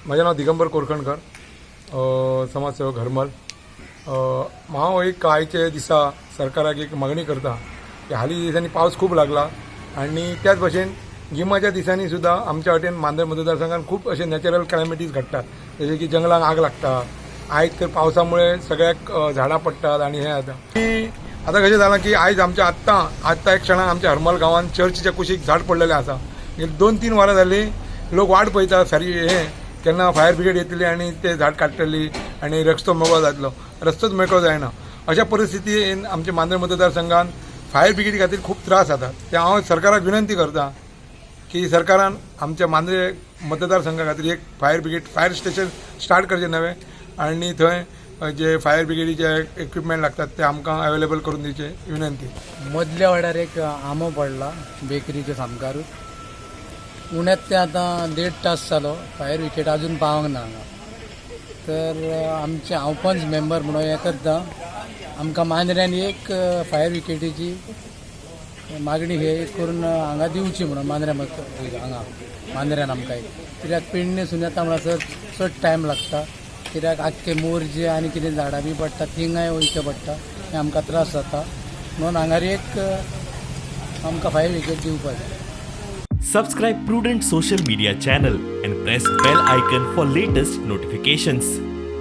म्हजें नांव दिगंबर कोरखणकर, समाजसेवक, हरमल. हांव एक आयचे दिसा सरकाराक एक मागणी करता की हालीं दिसांनी पावस खूब लागला आनी त्याच भशेन गिमाच्या दिसांनी सुद्दां आमच्या वाटेन मांद्रें मतदारसंघात खूब अशे नॅचरल कॅलॅमिटीज घडटात, जशे की जंगलांक आग लागता. आयज तर पावसा मुळे सगळ्याक झाडां पडटात आनी हें जाता. आनी आतां कशें जालां की आयज आमच्या आत्तां आत्तां एक क्षणाक आमच्या हरमल गांवांत चर्चीच्या कुशीक झाड पडलेलें आसा. 2-3 वरां जालीं लोक वाट पळयता, सरी हें केन्ना फायर ब्रिगेड येतली आनी ते झाड काडटली आनी रस्तो मेकळो जातलो. रस्तोच मेकळो जायना. अशा परिस्थितीन आमच्या मांद्रें मतदारसंघात फायर ब्रिगेडी खातीर खूब त्रास जातात. ते हांव सरकाराक विनंती करता की सरकारान आमच्या मांद्रे मतदारसंघा खातीर एक fire brigade, fire station start करचें नवें आनी थंय जे फायर ब्रिगेडीचे इक्विपमेंट लागतात ते आमकां अवेलेबल करून दिवचे, विनंती. मदल्या वाड्यार एक आंबो पडला बेकरीच्या सामकारूच. उण्यात ते आतां देड तास जालो, फायर ब्रिगेड अजून पावंक ना हांगा. तर आमचे हांव पंच मेंबर म्हणून हें करता, आमकां मांद्र्यान एक फायर ब्रिगेडीची मागणी हे करून हांगा दिवची म्हणून मांद्र्या हांगा मांद्र्यान आमकां एक. कित्याक पेडणे सून येता म्हणसर चड टायम लागता, कित्याक आख्खे मोरजे आनी कितें झाडां बी पडटा, थिंगाय वयचें पडटा, हें आमकां त्रास जाता. म्हणून हांगार एक आमकां फायर ब्रिगेड दिवपाक जाय. Subscribe Prudent Social Media channel and press bell icon for latest notifications.